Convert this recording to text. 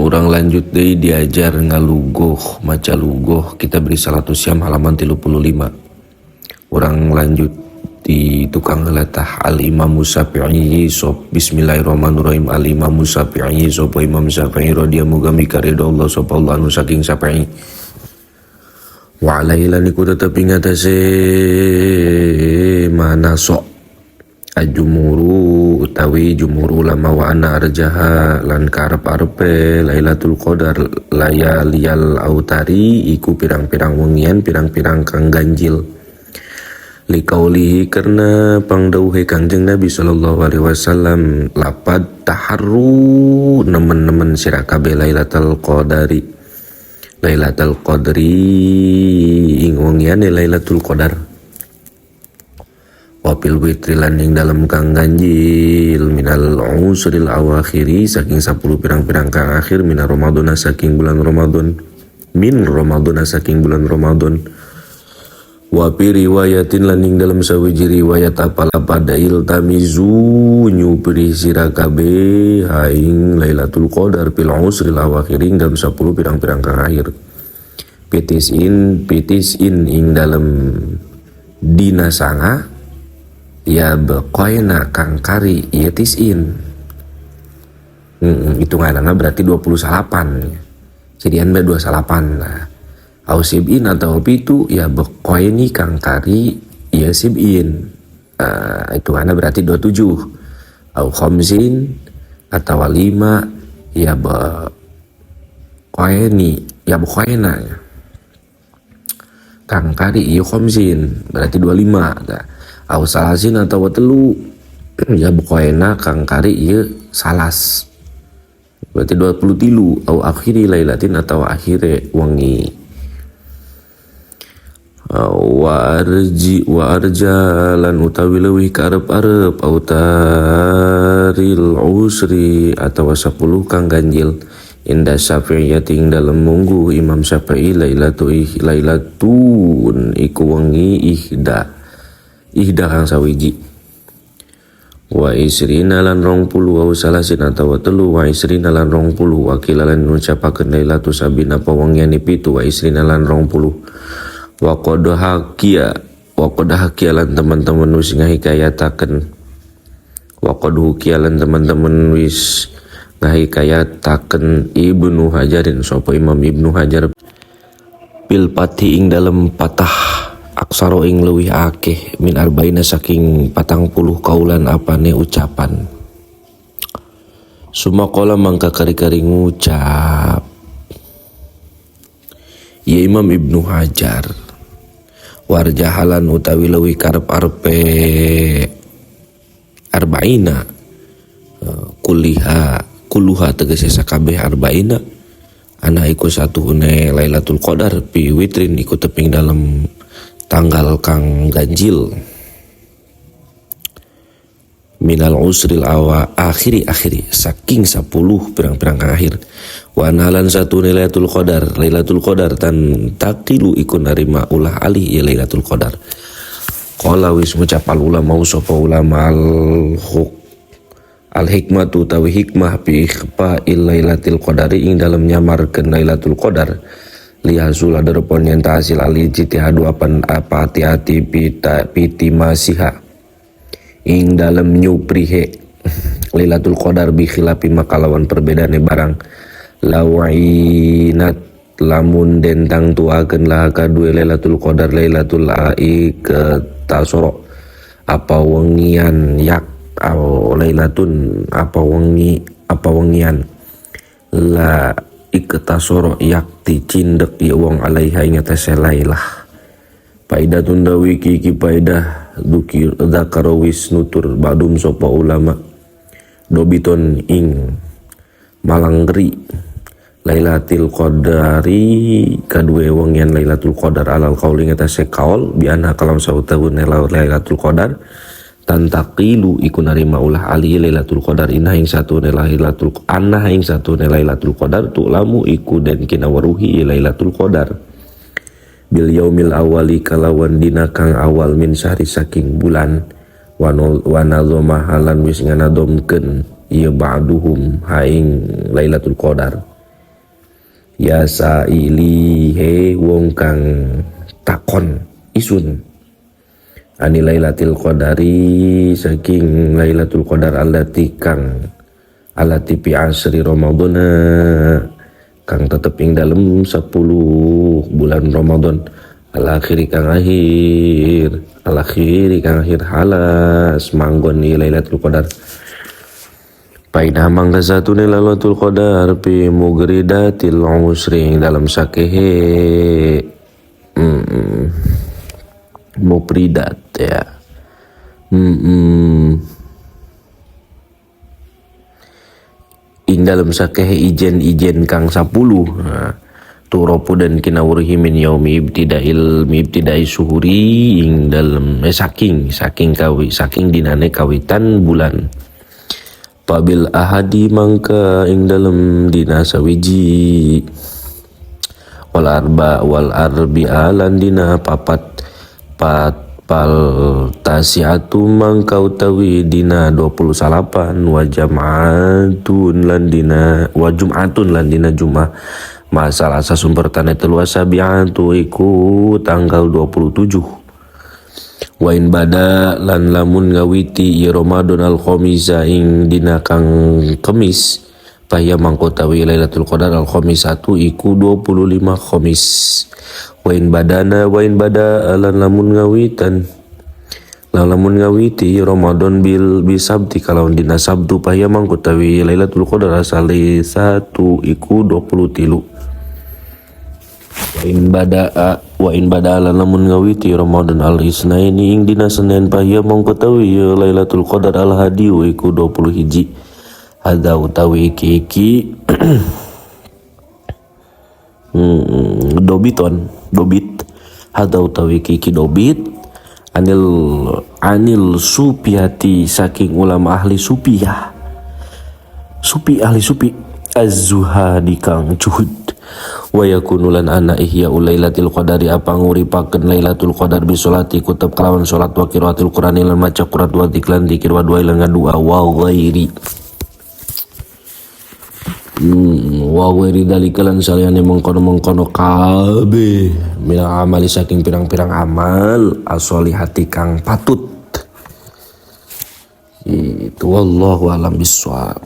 Urang lanjut deui diajar ngalugoh, maca lugoh kitab Risalatus Syam halaman 35. Urang lanjut di tukang latah Al Imam Syafi'i sop. Bismillahirrahmanirrahim. Al Imam Syafi'i, sapa Imam Syafi'i, radhiyallahu, muga mikaridho Allah sapa Allah anu saking Syafi'i. Wa alaihi, lan iku tetep ing atase mana sok ajumuru utawi jumhur ulama, wa ana arjaha, lan karep-arepe Lailatul Qadar, layaliyal autari, iku pirang-pirang wengian pirang-pirang kang ganjil, likaulihi, karena pangdawuhe Kangjeng Nabi sallallahu alaihi wasallam, lapad taharru, nemen-nemen sira kabeh, Lailatul Qadari, Lailatul Qadri, ing wengiane Lailatul Qadar. Wafil witri, lan ing dalem kang ganjil, minal usril awakhiri, saking 10 pirang-pirang kang akhir, minal Ramadan, saking bulan Ramadan, min Ramadan, saking bulan Ramadan. Wa fi riwayatin, lan ing dalem sawiji riwayat apa pada iltamizu, nyupri sira kabeh, ha ing Lailatul Qadar, fil usril awakhir, ing dalem 10 pirang-pirang kang akhir, pitis in, pitis in, ing dalem dina 9, ya bekoina kang kari ya tisin. Hitungannya berarti 28, jadian be 28. Nah, au sibin atau 7, ya bekoini kang kari ya sibin, hitungannya berarti 27. Au khamsin atau 5, ya bekoini, ya bekoina kang kari iya khamsin, berarti 25. Nah, au salasin atau 3, ya bukoena kang kari iya salas, berarti 23. Au akhiri lailatin atau akhire wengi. Wa arji wa arja, lan utawi leuwih karep-arep, autaril usri atau 10 kang ganjil, inda Syafi'iyah, ing dalem mungguh Imam Syafi'i, lailatu lailatun, iku wengi, ihda, ihda, kang sawiji, wa isrina, lan 20, wa salasin atawa 23 lan 20. Wa qila, lan ngucapakeun, lailatu sabin, apa wengiane 27 isrina lan 20. Wa qad hakiya, wa qad hakiya, lan teman-teman wis ngahikayataken, wa qad hukiya, lan teman-teman wis ngahikayataken, Ibnu Hajarin, sapa Imam Ibnu Hajar, bil fathi, ing dalem patah, aksaro, ing leuwih akeh, min arbaina, saking 40, kaulan, apane ucapan. Sumakola, mangka kari-kari ngucap ya Imam Ibnu Hajar, warjahalan utawi leuwih karep arepe, arba'ina kuliha, kuluha tegese sakabeh arba'ina, ana iku satuhune Lailatul Qadar, fi witrin, iku teping dalam tanggal kang ganjil, minal usril awa akhiri, akhiri, saking 10 pirang-pirang kang akhir. Wa analan satu Lailatul Qadar, Lailatul Qadar, tan takilu, iku narima ulah alih ya Lailatul Qadar. Qala, wis ngucap, al ulama, sapa ulama, al huk al hikmatu, tawi hikmah, bi ikhfa'il Lailatul Qadari, ing dalem nyamarkeun Lailatul Qadar, liyahsula, derpon yen hasil, al ijtihadu, apan apa hati-hati, pita piti masiha, ing dalem nyuprihe Lailatul Qadar, bi khilafi, makalawan perbedaane barang, lawainat, lamun den tangtuakeun, lah kadue Lailatul Qadar, Lailatul ai ketasoro, apa wengian yak au lailatun, apa wengi, apa wengian, la iktasoro, yakti cindek ya wong, alaiha, ing atase lailah. Faidatun dawi ki faidah, dukir dzakara, wis nutur, badum, sapa ulama, dobiton, ing malanggeri, Lailatul Qadari, kadue wengian Lailatul Qadar, alal qauli, ngatasé kaul, bi anna, kalam sautawun Lailatul Qadar, tantaqilu, iku narima ulah ali Lailatul Qadar, inna, ing satu Lailatul, anna, ing satu Lailatul Qadar, tu'lamu, iku den kinawaruhi Lailatul Qadar, bil yaumil awali, kalawan dina kang awal, min syahri, saking bulan. Wa nazama, halan wis nganadomkeun ieu, ba'duhum, haing Lailatul Qadar. Ya saili he wong kang takon isun ani Lailatul Qadari saking Lailatul Qadar allati kang allati fi asri Ramadhan kang tetep ing dalem 10 bulan Ramadan al akhiri kang akhir al akhiri kang akhir halas manggon di Lailatul Qadar. Paina mangga satune Lailatul Qadar fi mugridatil usri dalam sakehe mupridat ya ing dalam sakehe ijen-ijen kang 10 nah, turopu dan kinawurhi min yaumi ibtidail ibtidai suhuri ing dalam saking saking kawi saking dinane kawitan bulan. Pabil ahadi mangka ing dalem dina sawiji wal arba wal arbi'a lan dina papat pat pal tasiatu mangka utawi dina 29 wa jam'atun lan dina wa jum'atun lan dina Jumat masalah sumber tane telu sabi'atu iku tanggal 27. Wa in bada lan lamun ngawiti ya Ramadan al khamisa ing dina kang Kemis pahya mangko tawi Lailatul Qadar al khamisatu iku 25 Khamis. Wa in badana wa in bada lan lamun ngawitan lan lamun ngawiti Ramadan bil bisabti kalawan dina Sabtu pahya mangko tawi Lailatul Qadar asali 1 iku 23. Wa in bada'a wa in bada'a lamun ngawiti Ramadan al isnaini ing dina Senin pahya mongko tawi Lailatul Qadar al hadi iku 21. Hadza utawi iki iki dobiton dobit hadza utawi iki iki dobit anil anil supiati saking ulama ahli supiyah supi ahli supi az-zuhadi kang juhud. Wa yakunu lan ana ihya Lailatul Qadari apa nguripakeun Lailatul Qadar bi sholati kutub kalawan salat wa qiraatil Qur'ani lan maca Qur'an wa dzikran dzikir wa doa lan ngadua wa ghairi wa ghairi dalika lan saliyane mengkono-mengkono kabeh minal amali saking pirang-pirang amal as-solihati kang patut. Itu wallahu alam bissawab.